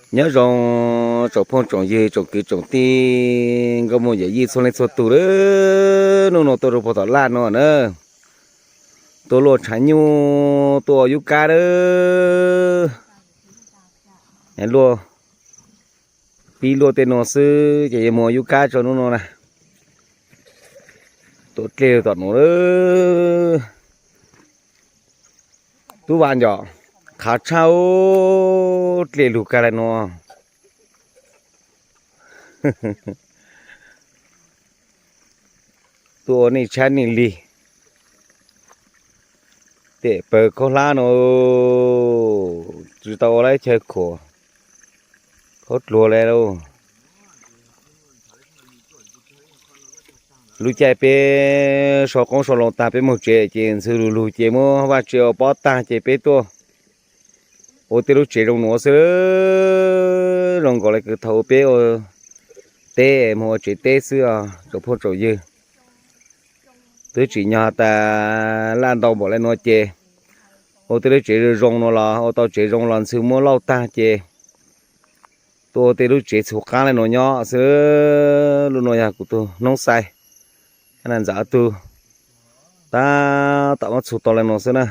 Nyob zoo tsoom phooj tsoom ywg tsoom kwv tsoom tij nkauj muam yawm yij txhua leej txhua tus lawm. Hnub no tuaj rau puag tom laj no na, tuaj luaj tshav nyuj tuaj ua yub kab lawm. Luaj, pib luaj tej no xwb ces yuav mus ua yub kab tso hnub no na. Tuaj dlej lug tom nuav lawm. Tub Vas Ncos, qhav tshaj dlej lug kag le nuav. Tuaj ua neej tshab neej lig, tej pawg khaub hlab no tsi tau ua lawv chaw khuam, khaub dluag le lauj. Lub caij peb sau qoob sau loo tag peb moog tsev ces ntxhw lug lug ces muab vaj tse ua pob tag ces peb tuaj ua tej lub tsev zoo nuav xwb. Zoo nkaus le kws thaum peb ua teb moog ua tsev teb xwb os tsoom phooj tsoom ywg. Twb tsim nyog tas laj ntau npaum le nuav ces ua tej lub tsev zoo zoo no los ua tau tsev zoo los ntxhw muab lauj tag ces tuaj ua tej lub tsev txhua qab le nuav nyob xwb. Lub no yog kuv tug noob xais, na ntxawm ob tug tab tom muab txhua tau le nuav xwb na.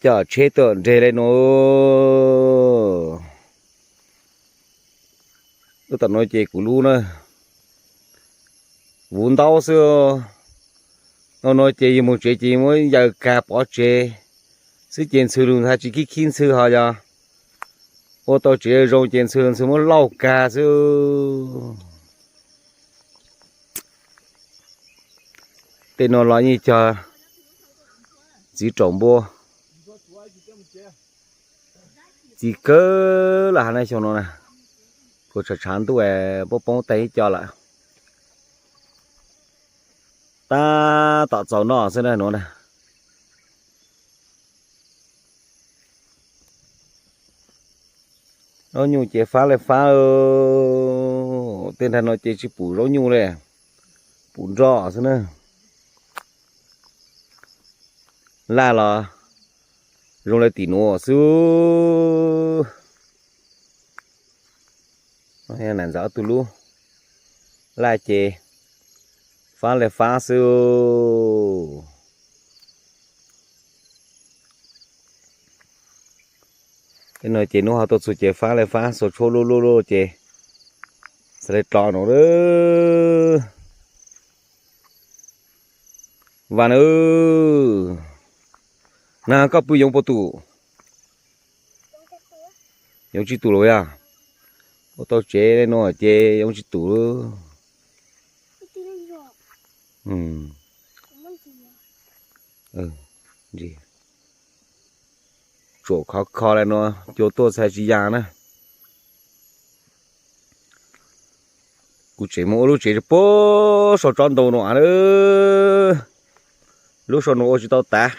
Coj tsheb tuaj nreg le nuav. Lub tom nuav ces kuv lub na, vuv ntaub xwb. Nuav ces yug moog tsev ces muab yaws kag pov tsev xwb ces ntxhw lug ntxhw tsi khib khib ntxhw ho yog ua tau tsev zoo ces ntxhw ntxhw muab lauj kag xwb. Tej no los yeej cog txiv raum npua, txiv kawg lawm hab na xyoo no na. Kuv tshav tshav ntuj poob poob tag ib co lawm. Tab tom txaus noj xwb na nuav na. Zaub nyuj ces fab le fab, tej nrag no ces tsi pum zaub nyuj le, pum nroj xwb na. Laj los zoo le tim nuav xwb. Nam ntxawm ob tug lub laj ces fab le fab xwb. Tej no ces nub ho tuaj txug ces fab le fab, xuas tshuab luj luj luj ces xav le tso nuav lawm. Vas na, na koj pw yoov puas tus? Yoov tsi tus lawm yog? Ua tau tsev le nuav ces yoov tsi tus lawm. Tsuam khov kho le nuav cua tuaj txhais tsis ya na. Kuv tseem mus ua lub tsev puag sau tsob ntoo no na. Lub sau no ua tsis tau tas.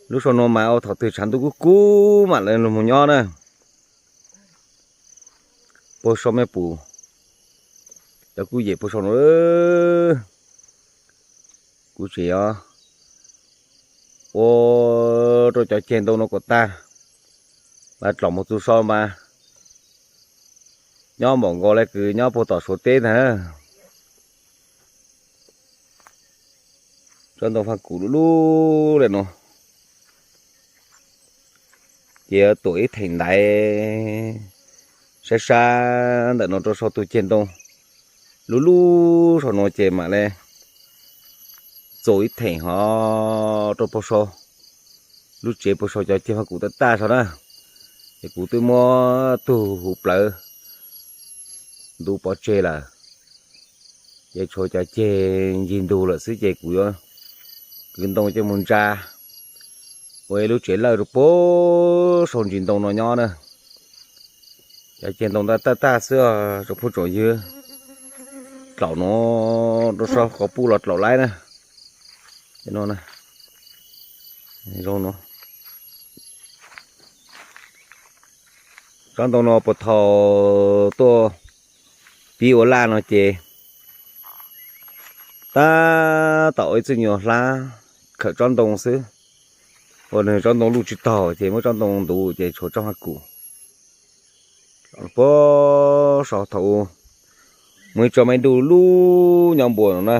Lub sau no mas ua thaum twg tshav ntuj kub kub mam li mus nyob na. Puag sau mej pum, cov kuj yem puag sau no. Kuv tseem ua rau cov ceg ntoo no kom tag, mas dlaum mus txug sau mas nyob npaum nkaus le kws nyob puag tom Suav teb ntag. Tsob ntoo faj kum lub lub le nuav ces tuam ib theem ntaiv, sab sab ntawm no rau sau tus ceg ntoo. Lub lub sau no ces mam le txuas ib theem ho rau puag sau, lub tsev puag sau cov ceg faj kum tag tag sau na. Ces kuv twb muab tug huv plawv ntu pov tseg lawm, ces tshuav cov ceg ncig ntug lawm xwb ces kuv yuav kwv ntoo coj mus ntsa ua ib lub tsev lawj rau puag sau ntsis ntoo no nyob na. Cov ceg ntoo tag tag xwb tsoom phooj tsoom ywg. Dlaum no rau sau qhov puj los dlaum laib na. Zoo no, tsob ntoo no puag thaum tuaj pib ua laj no ces tab tom ua ib txwg nyuag hlab khawm tsob ntoo xwb. Ua nws tsob ntoo luj tsis taug ces muab tsob ntoo ntuv ces tshuav tsob hab kum. Puag saum thaum ub muaj ib tsob me duj lub nyob npua no na,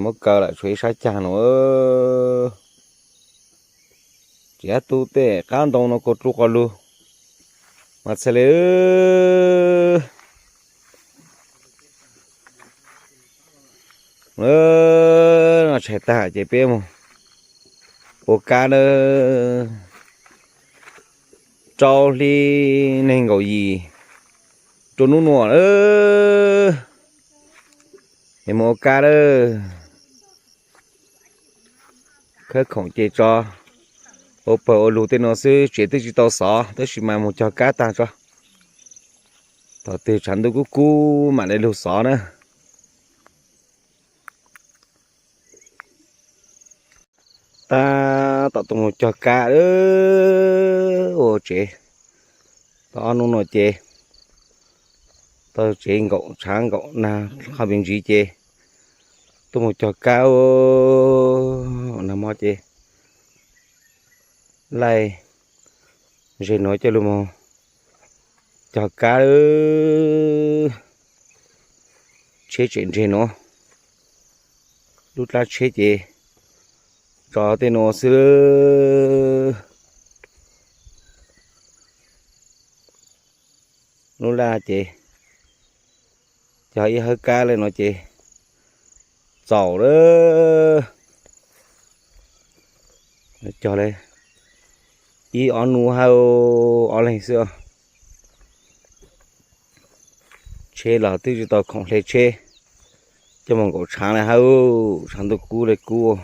muab kaw lawm tshuav ib sab cag no. Tsis yog tu tej qab ntoo no kuj dlu quas lug mas txhais li. Noj tshais tag ces peb mus ua kab nawb. Rau hli nees nkaum yim rau hnub nua, es mus ua kab lawm. Khawb khoom ces tso ua pawg ua lug tej no xwb, tsev twb tsis tau xov tab sis mas mus cog kab tag tso. Thaum twg tshav ntuj kub kub mam li lug xov na. Tab tom tuaj mus cog kab ua tsev. Tau ob hnub no ces tau tsev nkaum tshav nkaum nag qhov me ntsis ces tuaj mus cog kab ua nag hmo ces laij ze nuav coj lug mus cog kab. Tsheb tseem nreg nuav, lub dlaab tsheb ces tso tej nuav xwb. Lub laj ces cog ib hawb kab le nuav ces txaus lawm. Cog le ib ob nub hab ob leeg xwb. Tsheb los twb tsis tau khoom hle tsheb, coj mus nkaum tshaav le hab, tshav ntuj kub le kub.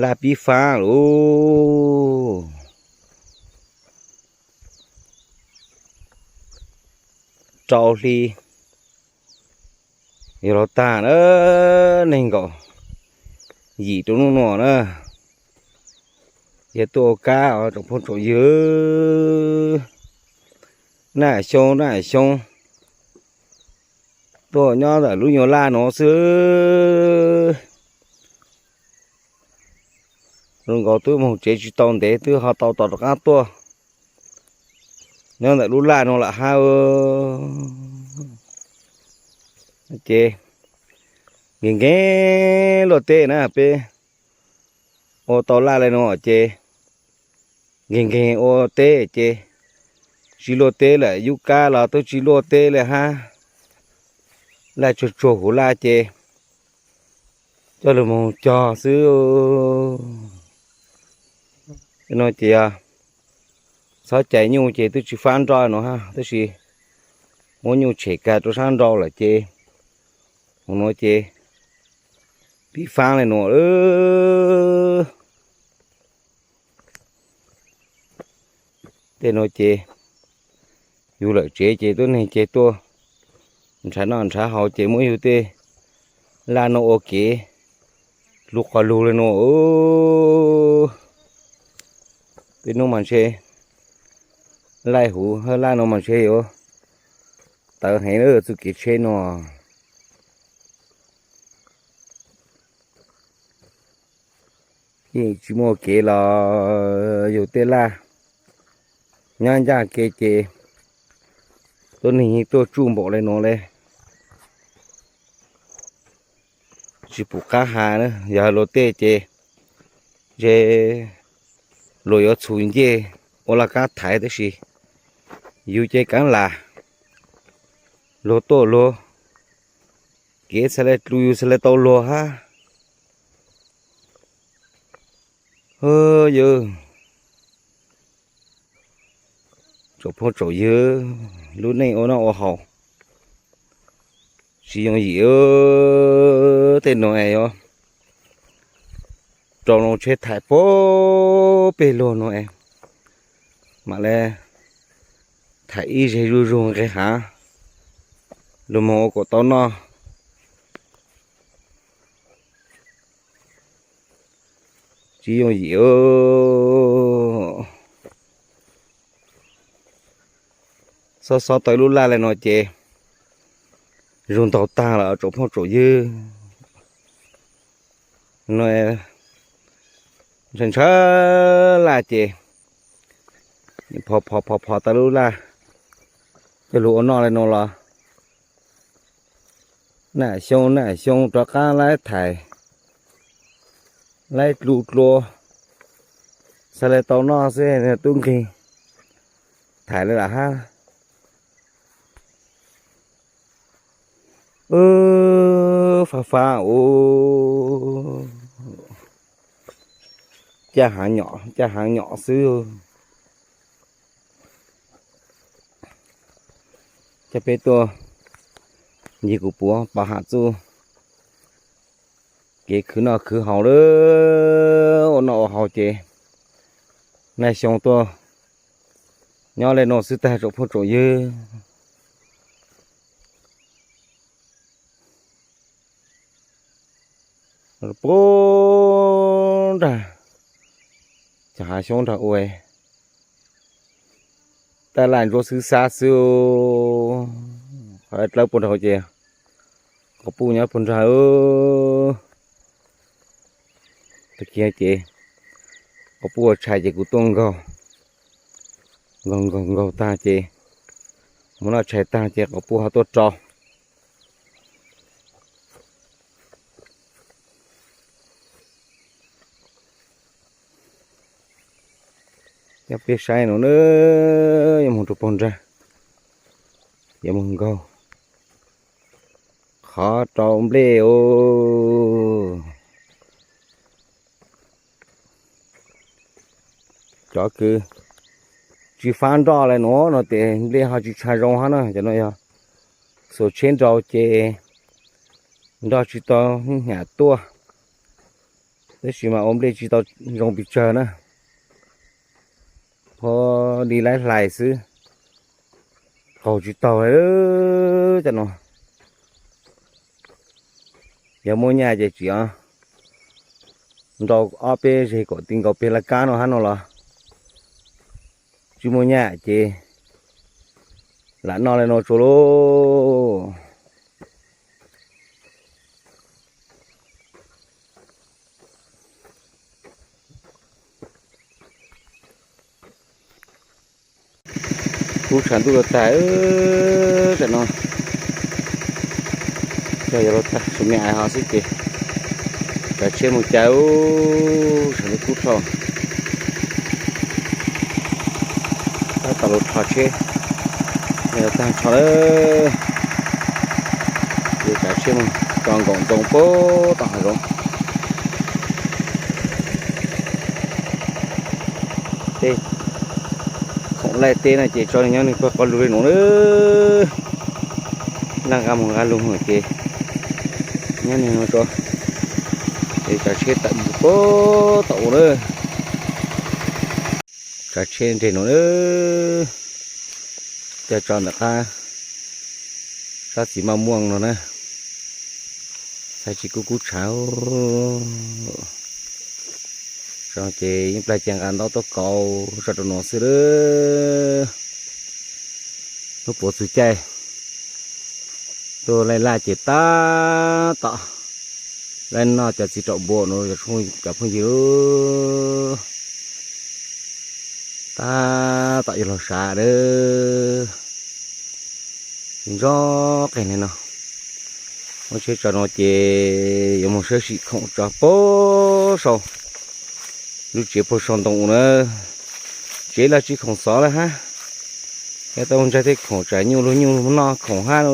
Laj pib faab lawm. Rau hli yuav los tag na, nees nkaum yim rau hnub nua na. Yog tuaj ua kab os tsoom phooj tsoom ywg, naj xyoo naj xyoo tuaj nyob ntawm lub nyuag laj nuav xwb. Zoo nkaus twb moog tsev tsis tau ntev twb ho tau tom rov qaab tuaj nyob ntawm lub laj nuav lawm hab. Ces nkees nkees luaj teb na, peb ua tau laj le nuav ces nkees nkees ua teb ces tsis luaj teb lawm, yub kab los twb tsis luaj teb le hab. Laj tsuag tsuag huv laj ces coj lug moog cog xwb. No ces yog txhob cais nyuj ces twb tsis faab nroj nuav hab, tab sis muab nyuj tshem kag rau sab nrau lawm ces mus nuav ces pib faab le nuav. Tej nuav ces yug lawm tsev ces tuab neeg ces tuaj nrhav noj nrhav haus ces muab yug tej laj nuav ua kev lug quas lug le nuav. Tej nub mas ntshe laij huv hab laj nuav mas ntshe yuav tawv heev txuj kev tsheb nuav. Yeej tsis muaj kev los yug tej laj nyob ncaj kev ces tuab neeg yeej tuaj tsuj npaum le nuav le. Tsis pum qab has na, yog luag tej ces ntshe luag yuav txhum ncej ua laj kab thaiv, tab sis yug ces kaav lam luag tuaj luag kev txhad le dlua yug txhad le tau luag hab. Yawg tsoom phooj tsoom ywg, lub neej ua noj ua haus tsis yooj yim. Tej nuav es yuav rau loo tsheb thaim puag peg luag nuav es mam le thaim ib zeg zuj zug nqeg hav lug moog ua kaum tau noj. Tsis yooj yim. Xob xob tau lub laj le nuav ces zug ntaug tag lawm tsoom phooj tsoom ywg. Nuav ntshaw ntshaw laj ces phov phov phov phov tau lub laj coj lug ua noj le nuav los. Naj xyoo naj xyoo rov qaab laib thaim, laib dlu dlua, xaav le tau noj xwb tub nqig thaim le lam hab. Fab fab u, caj haav nyom xwb. Coj peb tuaj ncig kuv puav pov ham txuj kev khwv noj khwv haus lawm, ua noj ua haus ces naj xyoo tuaj nyob le nuav xwb tag tsoom phooj tsoom ywg. Puag nrag cov haav xyoob nrag ua, taj laj ntsuab xwb xab xwb, qhov dlawb puag nrag ces quas puj nyob puag nrag. Tag kis ces quas puj ua tshais ces kuv tuaj nkaug, nkaug nkaug nkaug tag ces mus noj tshais tag ces quas puj ho tuaj rau. Coj peb saib no na, yuav moog rua puag nrag, yuav moog nkaug qhov rau nplej os. Cov kws tsis fab nroj le nuav no ces nplej ho tsis tsha zoo hab na. Cov no yog xuas tsheb nrau ces nroj tsis tau nyam tuaj, tab sis mas ua nplej tsis tau zoo pes tsawg na. Phob li laib hlais xwb, qaug tsis taug li cov no. Yog muaj nyaj ces tsis nrau ob peb zeg kom ti nkaus peg laj kab no hab no los tsis muaj nyaj ces lam noj le nuav tsuas lauj. Kub tshav ntuj los tag, tam no yog los tag su me ais ho xwb ces tsav tsheb mus cas, tshav ntuj kub dhau. Tab tom lug rho tsheb, tag nrho lawm, ces tsav tsheb mus tso nkaum ntoo puag tom hav zoov. Tej khoom laij teb no ces tso nyob nwg puag qhov lug li nuav na. Naj nqa mus nqa lug ces nyob nwg no tso, es tsav tsheb tawm mus puag tom ua na. Tsav tsheb nreg no na, coj tso ntawm qab sab txiv maj muaj no na, txhais tsis kub kub tshav. Tso ces yeej plag cia nqa ntaub tuaj kauv tso rau nuav xwb lawm. Hnub puav txug caij tuaj laij laj ces tab tom laij noj cov txiv raum npua no cov phooj ywg. Tab tom yuav luag sav lawm, ntsob qeeg li no. Muab tsheb tso no ces yuav moog sawb sim khoom tso puag sau lub tsev puag sau ntoo na. Tsev los tsis khoom xov lawm hab, yog tau ntsaig tej khoom tsam nyuj lug nyuj lug noj khoom hab no.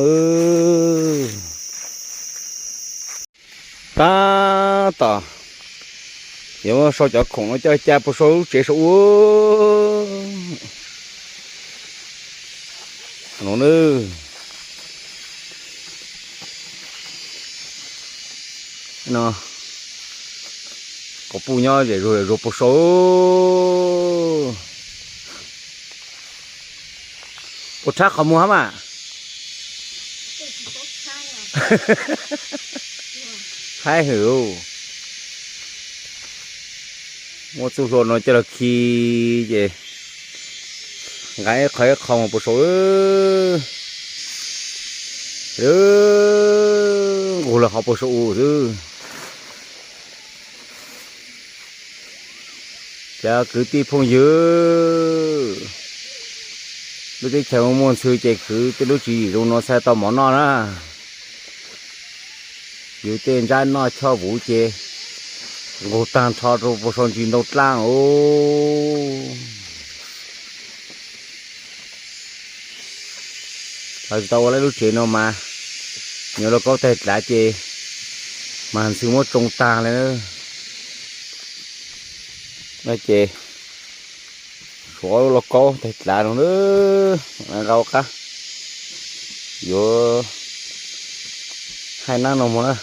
Tab tom yuav muab sau cov khoom no coj ca puag sau lub tsev sau ua no na. No, quas puj nyob zem zuag zem zuag puag sau. Puas rhab qhov muag hab mas? Haib hwm. Muab txuj hlua no coj los khi ces nqa ib qho ib qho mus puag sau, nqug lawm qhov puag sau u xwb. Cov kwv tij phooj ywg, lub teb chaws muaj ntxhw ces khwv tej lub tswv yim zoo no xav tau mov noj na. Yus tej ntsab noj choj vuv ces nqug tag nrho rau puag saum ntsis ntoo dlaab os. Tsis tau ua lub tsev no mas, nyuam lauj kaub taig dlav ces mas ntxhw muab tsoo tag li na ces suav lauj kaub taig dlav no nqa qab yuav hais nab no mus na.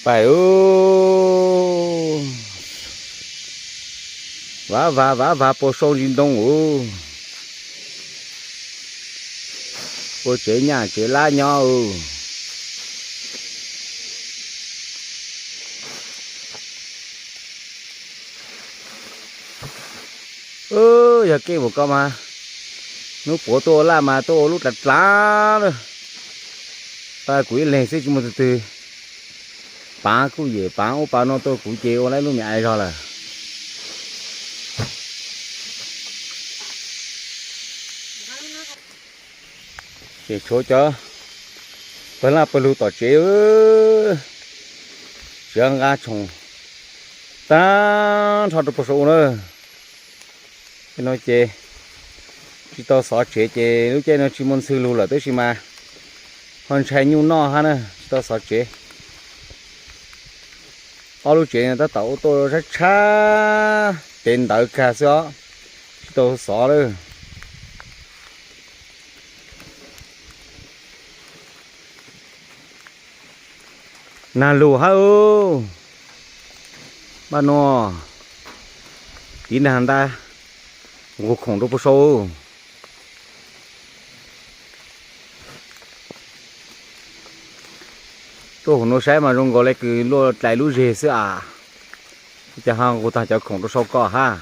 Pais, vav vav vav vav puas sau ntsis ntoo us. Ua tsev nyaj tsev lab nyob. Yog keej mus ko mas, hnub puav tuaj ua laj mas tuaj ua lub dlav dlav na. Pab kuv ib leeg xwb tsis muaj tus twg paav kuj yem paav ub paav no tuaj, kuv ces ua lawm lub me aiv zog lawm. Ces tshuav cov pawg laj pawg lug tom tsev, tsev nqa tshoom tag nrho rau puag saum na. No ces tsis tau xov tsev ces lub caij no tsis muaj ntxhw lug lawm tab sis mas ho ntshai nyuj noj hab na, tsis tau xov tsev. Ob lub tsev tab tom ua tuaj tshab tshab, tev ntawv kag xwb os, tsis tau xov lawm. Nag lug hab, npaj no tiv nag ntag, nqug khoom rau puag saum. Tuaj hauv no saib mas zoo nkaus le kws luaj dlais lub zes xwb as. Cas ho nqug tag cov khoom rau saum ko hab.